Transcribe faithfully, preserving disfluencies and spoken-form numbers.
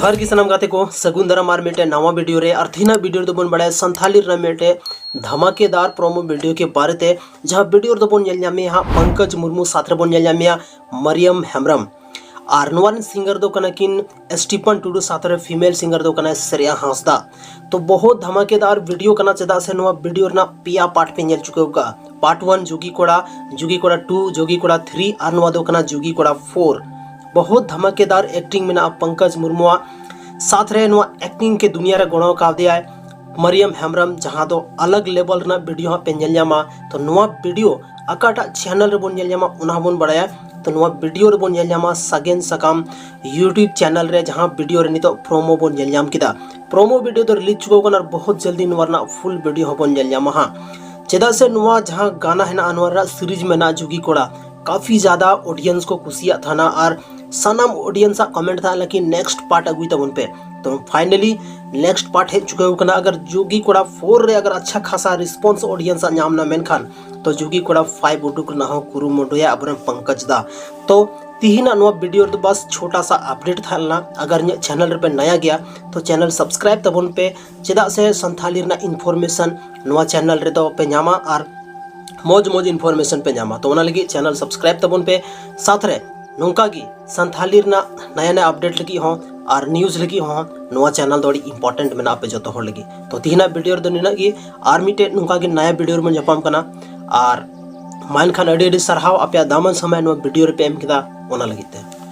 ᱡᱚᱦᱟᱨ ᱜᱮ ᱥᱟᱱᱟᱢ ᱜᱟᱛᱮ ᱠᱚ, ᱥᱟᱹᱜᱩᱱ ᱫᱟᱨᱟᱢ ᱟᱨ ᱢᱤᱫᱴᱮᱱ ᱱᱟᱣᱟ ᱵᱷᱤᱰᱤᱭᱳ ᱨᱮ᱾ ᱟᱨ ᱛᱮᱦᱮᱧᱟᱜ ᱵᱷᱤᱰᱤᱭᱳ ᱨᱮᱫᱚ ᱵᱚᱱ ᱵᱟᱲᱟᱭᱟ ᱥᱟᱱᱛᱷᱟᱞᱤ ᱨᱮᱱᱟᱜ ᱢᱤᱫᱴᱮᱱ ᱫᱷᱟᱢᱟᱠᱮᱫᱟᱨ ᱯᱨᱳᱢᱳ ᱵᱷᱤᱰᱤᱭᱳ ᱠᱮ ᱵᱟᱨᱮ ᱛᱮ, ᱡᱟᱦᱟᱸ ᱵᱷᱤᱰᱤᱭᱳ ᱨᱮᱫᱚ ᱵᱚᱱ ᱧᱮᱞ ᱧᱟᱢᱮᱭᱟ ᱦᱟᱸᱜ ᱯᱚᱝᱠᱚᱡᱽ ᱢᱩᱨᱢᱩ, ᱥᱟᱛ ᱨᱮᱵᱚᱱ ᱧᱮᱞ ᱧᱟᱢᱮᱭᱟ ᱢᱟᱨᱤᱭᱟᱢ ᱦᱮᱢᱵᱨᱚᱢ᱾ ᱟᱨ ᱱᱚᱣᱟ ᱨᱮᱱ ᱥᱤᱝᱜᱟᱨ ᱫᱚ ᱠᱟᱱᱟ ᱠᱤᱱ ᱥᱴᱤᱯᱷᱟᱱ ᱴᱩᱰᱩ, ᱥᱟᱶᱛᱮ ᱨᱮ ᱯᱷᱤᱢᱮᱞ ᱥᱤᱝᱜᱟᱨ ᱫᱚ ᱠᱟᱱᱟᱭ ᱥᱨᱮᱭᱟ ᱦᱟᱸᱥᱫᱟ᱾ ᱛᱚ ᱵᱚᱦᱩᱛ ᱫᱷᱟᱢᱟᱠᱮᱫᱟᱨ ᱵᱷᱤᱰᱤᱭᱳ ᱠᱟᱱᱟ, ᱪᱮᱫᱟᱜ ᱥᱮ ᱱᱚᱣᱟ ᱵᱷᱤᱰᱤᱭᱳ ᱨᱮᱱᱟᱜ ᱯᱮᱭᱟ ᱯᱟᱨᱴ ᱯᱮ ᱧᱮᱞ ᱪᱩᱠᱟᱹᱣ ᱠᱟᱜᱼᱟ᱾ ᱯᱟᱨᱴ ᱚᱣᱟᱱ ᱡᱩᱜᱤ ᱠᱚᱲᱟ, ᱡᱩᱜᱤ ᱠᱚᱲᱟ ᱴᱩ, ᱡᱩᱜᱤ ᱠᱚᱲᱟ ᱛᱷᱨᱤ, ᱟᱨ ᱱᱚᱣᱟ ᱫᱚ ᱠᱟᱱᱟ ᱡᱩᱜᱤ ᱠᱚᱲᱟ ᱯᱷᱳᱨ᱾ ᱵᱚᱦᱩᱛ ᱫᱷᱟᱢᱟᱠᱮᱫᱟᱨ ᱮᱠᱴᱤᱝ ᱢᱮᱱᱟᱜᱼᱟ ᱯᱚᱝᱠᱚᱡᱽ ᱢᱩᱨᱢᱩᱣᱟᱜ᱾ ᱥᱟᱛ ᱨᱮ ᱱᱚᱣᱟ ᱮᱠᱴᱤᱝ ᱠᱮ ᱫᱩᱱᱤᱭᱟ ᱨᱮ ᱜᱚᱲᱚ ᱠᱟᱣᱫᱮᱭᱟᱭ ᱢᱟᱨᱤᱭᱟᱢ ᱦᱮᱢᱵᱨᱚᱢ, ᱡᱟᱦᱟᱸ ᱫᱚ ᱟᱞᱟᱜᱽ ᱞᱮᱵᱮᱞ ᱨᱮᱱᱟᱜ ᱵᱷᱤᱰᱤᱭᱳ ᱦᱟᱸᱜ ᱯᱮ ᱧᱮᱞ ᱧᱟᱢᱟ᱾ ᱛᱚ ᱱᱚᱣᱟ ᱵᱷᱤᱰᱤᱭᱳ ᱚᱠᱟᱴᱟᱜ ᱪᱮᱱᱮᱞ ᱨᱮᱵᱚᱱ ᱧᱮᱞ ᱧᱟᱢᱟ, ᱚᱱᱟ ᱦᱚᱸᱵᱚᱱ ᱵᱟᱲᱟᱭᱟ᱾ ᱛᱚ ᱱᱚᱣᱟ ᱵᱷᱤᱰᱤᱭᱳ ᱨᱮᱵᱚᱱ ᱧᱮᱞ ᱧᱟᱢᱟ ᱥᱟᱜᱮᱱ ᱥᱟᱠᱟᱢ ᱭᱩᱴᱩᱵᱽ ᱪᱮᱱᱮᱞ ᱨᱮ, ᱡᱟᱦᱟᱸ ᱵᱷᱤᱰᱤᱭᱳ ᱨᱮ ᱱᱤᱛᱚᱜ ᱯᱨᱳᱢᱳ ᱵᱚᱱ ᱧᱮᱞ ᱧᱟᱢ ᱠᱮᱫᱟ᱾ ᱯᱨᱳᱢᱳ ᱵᱷᱤᱰᱤᱭᱳ ᱫᱚ ᱨᱤᱞᱤᱡᱽ ᱪᱩᱠᱟᱹᱣ ᱠᱟᱱᱟ ᱟᱨ ᱵᱚᱦᱩᱛ ᱡᱚᱞᱫᱤ ᱱᱚᱣᱟ ᱨᱮᱱᱟᱜ ᱯᱷᱩᱞ ᱵᱷᱤᱰᱤᱭᱳ ᱦᱚᱸᱵᱚᱱ ᱧᱮᱞ ᱧᱟᱢᱟ ᱦᱟᱸᱜ᱾ ᱪᱮᱫᱟᱜ ᱥᱮ ᱱᱚᱣᱟ ᱡᱟᱦᱟᱸ ᱜᱟᱱᱟ ᱦᱮᱱᱟᱜᱼᱟ, ᱱᱚᱣᱟ ᱨᱮᱱᱟᱜ ᱥᱤᱨᱤᱡᱽ ᱢᱮᱱᱟᱜᱼᱟ ᱡᱩᱜᱤ ᱠᱚᱲᱟ, ᱠᱟᱯᱷᱤ ᱡᱟᱫᱟ ᱚᱰᱤᱭᱮᱱᱥ ᱠᱚ ᱠᱩᱥᱤᱭᱟᱜ ᱛᱟᱦᱮᱱᱟ ᱟᱨ ᱥᱟᱱᱟᱢ ᱚᱰᱤᱭᱮᱱᱥ ᱟᱜ ᱠᱚᱢᱮᱱᱴ ᱛᱟᱦᱮᱸ ᱞᱮᱱᱟ ᱠᱤ ᱱᱮᱠᱥᱴ ᱯᱟᱨᱴ ᱟᱹᱜᱩᱭ ᱛᱟᱵᱚᱱ ᱯᱮ᱾ ᱛᱚ ᱯᱷᱟᱭᱱᱟᱞᱤ ᱱᱮᱠᱥᱴ ᱯᱟᱨᱴ ᱦᱮᱡ ᱪᱩᱠᱟᱹᱣ ᱠᱟᱱᱟ᱾ ᱟᱜᱟᱨ ᱡᱩᱜᱤ ᱠᱚᱲᱟ ᱯᱷᱳᱨ ᱨᱮ ᱟᱜᱟᱨ ᱟᱪᱪᱷᱟ ᱠᱷᱟᱥᱟ ᱨᱮᱥᱯᱚᱱᱥ ᱚᱰᱤᱭᱮᱱᱥ ᱟᱜ ᱧᱟᱢ ᱮᱱᱟ, ᱢᱮᱱᱠᱷᱟᱱ ᱛᱚ ᱡᱩᱜᱤ ᱠᱚᱲᱟ ᱯᱷᱟᱭᱤᱵᱷ ᱩᱰᱩᱠ ᱨᱮᱱᱟᱜ ᱦᱚᱸ ᱠᱩᱨᱩᱢᱩᱴᱩᱭᱟ ᱟᱵᱚᱨᱮᱱ ᱯᱚᱝᱠᱚᱡᱽ ᱫᱟ᱾ ᱛᱚ ᱛᱤᱦᱤᱧᱟᱜ ᱱᱚᱣᱟ ᱵᱷᱤᱰᱤᱭᱳ ᱨᱮᱫᱚ ᱵᱟᱥ ᱪᱷᱳᱴᱟ ᱥᱟ ᱟᱯᱰᱮᱴ ᱛᱟᱦᱮᱸ ᱞᱮᱱᱟ᱾ ᱟᱜᱟᱨ ᱤᱧᱟᱹᱜ ᱪᱮᱱᱮᱞ ᱨᱮᱯᱮ ᱱᱟᱭᱟ ᱜᱮᱭᱟ ᱛᱚ ᱪᱮᱱᱮᱞ ᱥᱟᱵᱥᱠᱨᱟᱭᱤᱵ ᱛᱟᱵᱚᱱ ᱯᱮ, ᱪᱮᱫᱟᱜ ᱥᱮ ᱥᱟᱱᱛᱷᱟᱞᱤ ᱨᱮᱱᱟᱜ ᱤᱱᱯᱷᱚᱨᱢᱮᱥᱚᱱ ᱱᱚᱣᱟ ᱪᱮᱱᱮᱞ ᱨᱮᱫᱚ ᱯᱮ ᱧᱟᱢᱟ ᱟᱨ ᱢᱚᱡᱽ ᱢᱚᱡᱽ ᱤᱱᱯᱷᱚᱨᱢᱮᱥᱚᱱ ᱯᱮ ᱧᱟᱢᱟ᱾ ᱛᱚ ᱚᱱᱟ ᱞᱟᱹᱜᱤᱫ ᱪᱮᱱᱮᱞ ᱥᱟᱵᱥᱠᱨᱟᱭᱤᱵ ᱛᱟᱵᱚᱱ ᱯᱮ, ᱥᱟᱶᱛᱮ ᱨᱮ ᱱᱚᱝᱠᱟ ᱜᱮ ᱥᱟᱱᱛᱷᱟᱞᱤ ᱨᱮᱱᱟᱜ ᱱᱟᱭᱟ ᱱᱟᱭᱟ ᱟᱯᱰᱮᱴ ᱞᱟᱹᱜᱤᱫ ᱦᱚᱸ ᱟᱨ ᱱᱤᱭᱩᱡᱽ ᱞᱟᱹᱜᱤᱫ ᱦᱚᱸ ᱱᱚᱣᱟ ᱪᱮᱱᱮᱞ ᱫᱚ ᱟᱹᱰᱤ ᱤᱢᱯᱚᱨᱴᱮᱱᱴ ᱢᱮᱱᱟᱜᱼᱟ ᱟᱯᱮ ᱡᱚᱛᱚ ᱦᱚᱲ ᱞᱟᱹᱜᱤᱫ᱾ ᱛᱚ ᱛᱤᱦᱤᱧᱟᱜ ᱵᱷᱤᱰᱤᱭᱳ ᱨᱮᱫᱚ ᱱᱤᱱᱟᱹᱜ ᱜᱮ, ᱟᱨ ᱢᱤᱫᱴᱮᱡ ᱱᱚᱝᱠᱟ ᱜᱮ ᱱᱟᱭᱟ ᱵᱷᱤᱰᱤᱭᱳ ᱨᱮᱵᱚᱱ ᱧᱟᱯᱟᱢ ᱠᱟᱱᱟ᱾ ᱟᱨ ᱢᱟ ᱮᱱᱠᱷᱟᱱ ᱟᱹᱰᱤ ᱟᱹᱰᱤ ᱥᱟᱨᱦᱟᱣ ᱟᱯᱮᱭᱟᱜ ᱫᱟᱢᱟᱱ ᱥᱚᱢᱚᱭ ᱱᱚᱣᱟ ᱵᱷᱤᱰᱤᱭᱳ ᱨᱮᱯᱮ ᱮᱢ ᱠᱮᱫᱟ, ᱚᱱᱟ ᱞᱟᱹᱜᱤᱫ ᱛᱮ᱾